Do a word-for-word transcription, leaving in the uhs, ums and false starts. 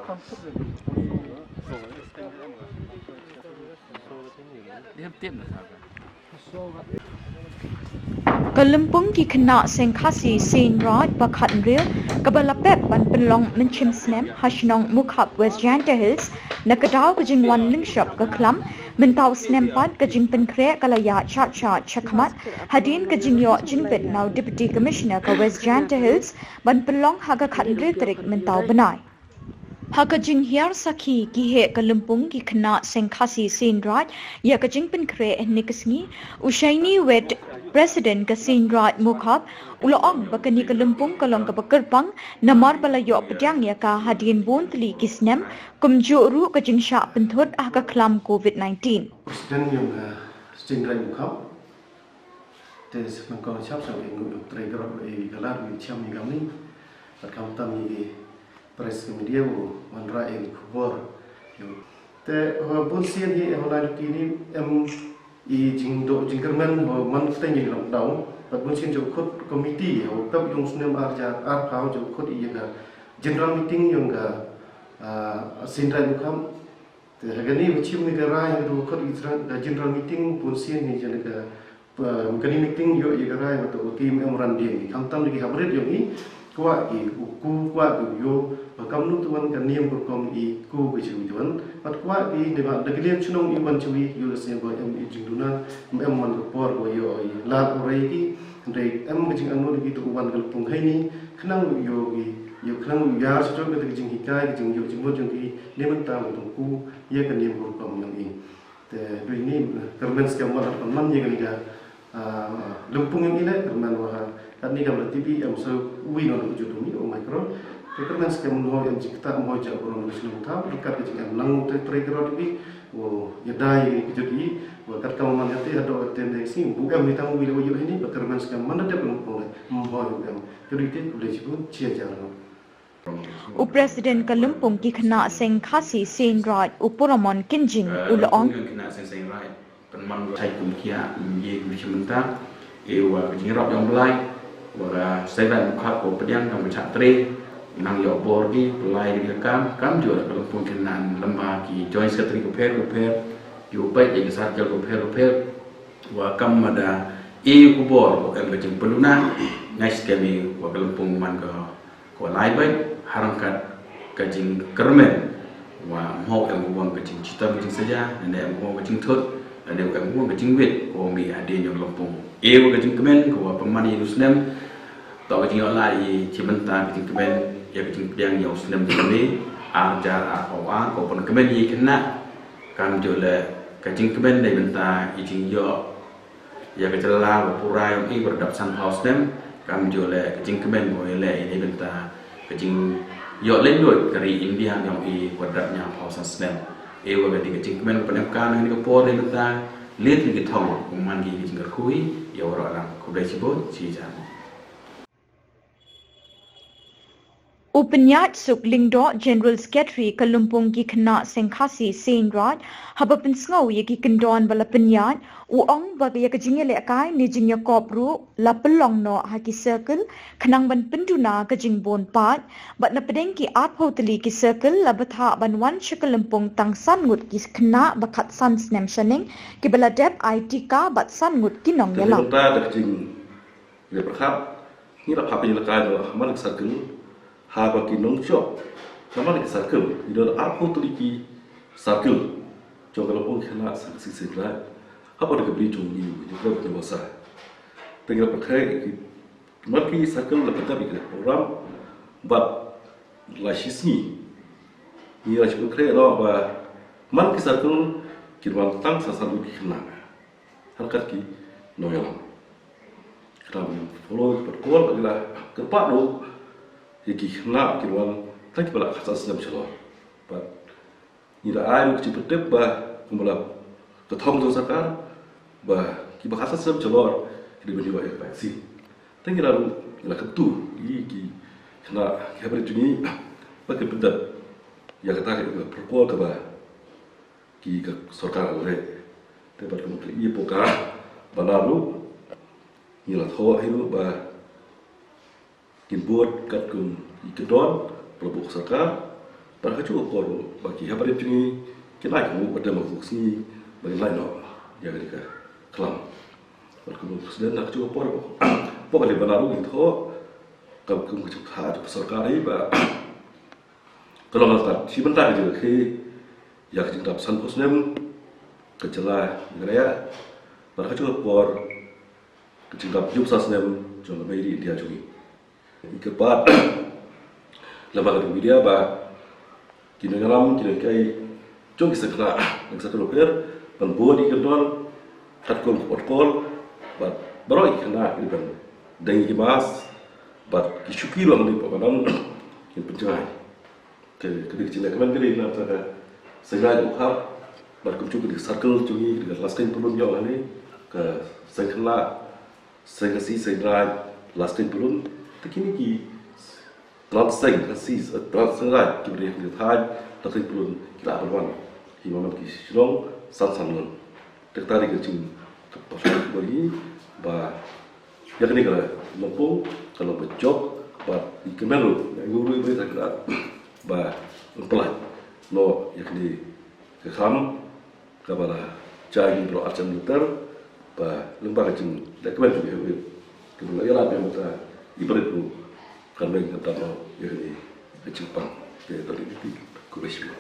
Ka lympung ki khynnah seng Khasi Seiñ Raij ba khathynriew, kaba la pep ban pynlong mynshem snem ha shnong Mukhap, West Jaintia Hills, na ka daw ka jingwan lyngshop ka khlam, mynta u snem pat ka jingpynkhreh ka la ïaid shat shat shakhmat hadien ka jingïoh jingbit na u Deputy Commissioner ka West Jaintia Hills ban pynlong ha ka khathynriew tarik mynta u bnai. Ha ka jinghiar sakhi ki heh ka lympung ki khynnah seng Khasi Seiñ Raij ïa ka jingpynkhreh hynne ka sngi, u Shaini Wet, President ka Seiñ Raij Mukhap, u la ong ba kane ka lympung ka long kaba kyrpang namar ba la ïoh pdiang ïa ka hadien bun tylli ki snem, kumjuh ruh ka jingshah pynthut ha ka khlam covid nineteen. President ïong ka Seiñ Raij Mukhap. Te sngewbha shap shap ïa ngi u trei grot ïa ka lad ïa ka chiam ïa ka mih. Bad khamtam ïa ki press media u wanrah ïa ki khubor. Te ha bun sien hi ha lai luti ni em i jingdoh jingkyrmen ha man kteng ïa ki lockdown. Bad bun sien jong khut committee ha u tap jong snem ar hajar arphew jong khut ïa ka general meeting ïong ka, ah, Seiñ Raij Mukhap. Te ha kane ba chim ne ka rai ha ka khot i jra-, ka general meeting bun sien ne jane ka, pa, kane meeting ïoh ïa ka rai ba to ka kim em ran dien. Khamtam ne ki haprit ïong i kwah ki u ku kwah ki u ïoh ba kam nu tu wan ka niam ka rukom i ku ka jingwi tu wan. Bad kwah ki ne ba da ka liang chnong i wan chnong i ïoh la sien ba em i jingduna em wan ka por ba ïoh i la u rai ki. Hynrei em ka jingangnud ki tu wan ka lympung hai ni khnang ïoh ki ïoh khnang ïoh ïar sha ka jinghikai ka jingïoh jingmut jong ki. Ne mynta u tong ku ïa ka niam ka rukom ïong i. Te dei ni kyrmen skhem wan ha man ïa ka, ah, lympung ïong i le kyrmen wa ha. Kat ni kam da T V em so wi non u judum i o micro. Te kyrmen skhem ho em jingkta mo ja bro no snu ta kat ka jingem nang te trei kro T V. Wo ïa dai ka jut i wa kat kam man ka te ha do ka te ne si bu em ni tang wi le wa ïoh ni ba kyrmen skhem man da te lympung le mo ïoh em. Te dei te ku le chi bun chi hajar no. U President ka lympung ki khynnah seng Khasi Seiñ Raij u Puramon Kynjing u la ong. Khynnah seng Seiñ Raij pynman ka chai kum kia ye kum chi mynta e wa ka jingrap jong Blai wa ka Seiñ Raij Mukhap ko pdiang kam ka chak tre nang ïoh bor ki Blai ki kam kam ju ka lympung khynnah lamba ki joint secretary ko pher ko pher ki u peit ïa ki circle ko pher ko pher wa kam mada e ku bor ko em ka jingpynluna ngai skhem i wa ka lympung man ka Ko lai bad harangkat ka jingkyrmen wa mhok em wang ka jingchitom ka jingsaja ne em wang ka jingthut ne em wang ka jingwit ko mi hadien ïong lympung. E wa ka jingkmen ko wa pynman ïa u snem. To ka jingïoh lai i chi bynta ka jingkmen ïa ka jingpdiang ïa u snem jong me ar hajar arphew ar ko pynkmen ïa khynnah kam ju le ka jingkmen dei bynta i jingïoh Ïa ka jylla ba pura ïong i ba dap sanphew snem kam ju leh ka jingkmen ba ïaleh ïa i bynta ka jingïoh lehnoh ka ri India ïong i ba dap hynñiewphew san snem. I wa ka dei ka jingkmen ba pynemkam ha kane ka por i bynta leit ki thong kum man ki ka jingkyrkhu ïa waroh lang. Khublei shibun. Shi jan. U Pynïaid Suk Lyngdoh, General Secretary ka Lympung ki Khynnah Seng Khasi Seiñ Raij, haba pynsngew ïa ki kyndon ba la pynïaid, u ong ba ïa ka jingïalehkai ne jingïakop ruh la pynlong noh ha ki circle khnang ban pynduna ka jingbun paid. Bad na pdeng ki arphew tylli ki circle la bthah ban wan sha ka lympung tang san ngut ki khynnah ba khatsan snem shaneng kiba la dep ai tika bad san ngut ki nongïalam. Te ngi la pyrkhat, ngi la phah pynïalehkai noh ha man ki circle, haba ki nongshop na man ki circle, ngi don arphew tylli ki circle jong ka Lympung Khynnah Seng Khasi Seiñ Raij. Haba da ka bri jong ngi, ngi la pynïalehkai. Te ngi la pyrkhat ki man ki circle la pyndep ïa ki program bad la shisngi ngi la shu pyrkhat noh ba man ki circle kin wan tang san san ngut ki khynnah. Hangkat ki nongïalam. Kata ban follow protocol ba ki la kyrpad ruh ïa ki khynnah kin wan tang kiba la khatsan snem shalor. Bad ngi la ai ruh ka jingpyntip ba kumba la ka thong jong sorkar ba kiba khatsan snem shalor ki dei ban ïoh ïa ka vaccine. Te ngi la ruh ngi la kyntu ïa ki khynnah ki hynmen jong ngi ba kin pyndep ïa kata ka protocol kaba ki ka sorkar la leh. Te bad kumba ki ïa poka ba la ruh ngi la thoh hi ruh ba kin bud katkum ki kyndon ba la buh ka sorkar. Bad ha kajuh ka por ba ki hep barit jong ngi kin ai ka mut ba dei ma ka sngi ba ngin lait noh ïa kane ka khlam. Bad kumno sdang ha kajuh ka por ba, ba ka leh bana ruh ngi thoh ka kum ka jingkha ka sorkar hi ba ka long ka shi bynta ka jingkha ïa ka jingdap sanphew snem ka jylla Meghalaya. Bad ha kajuh ka por ka jingdap hynñiewphew san snem jong ka Mei ri India jong ngi. Ngi kyrpad lem bad ka media ba ki nongïalam, ki nonghikai jong ki seng khynnah, ngi sa kyrpad ban bud ïa ki kyndon katkum ka protocol, bad baroh ki khynnah ki ban deng ïa ki mask, bad ki shuki ruh hangne pat ban kin pynjngai. Te ka dei ka jingleh kmen ka dei na ka Seiñ Raij Mawkhar, bad kumjuh ka dei ka circle jong ngi, ka dei ka Laskein Pyllun ïong hangne, ka Seiñ Khynnah, Seiñ Khasi, Seiñ Raij, Laskein Pyllun, te kine ki tnat Seiñ Khasi, tnat Seiñ Raij kiba dei ha kane ka thaiñ Laskein Pyllun ki la ban wan hi man ki shnong san san ngut. Te kata dei ka jing, ka pynshai kaba ngi ba ïa kane ka lympung ka long ba jop, bad ngi kmen ruh, ngi ruh ba ïa kane ba pynlait noh ïa kane ka khlam kaba la jia ïa ngi baroh ar hajar meter, ba lyngba ka jingleh kmen jong ngi, kaba la ïarap ïa ngi, i barit ruh kan long ka dap noh ïa kane ka jingpang. Te ka dei ka dei, khublei shibun.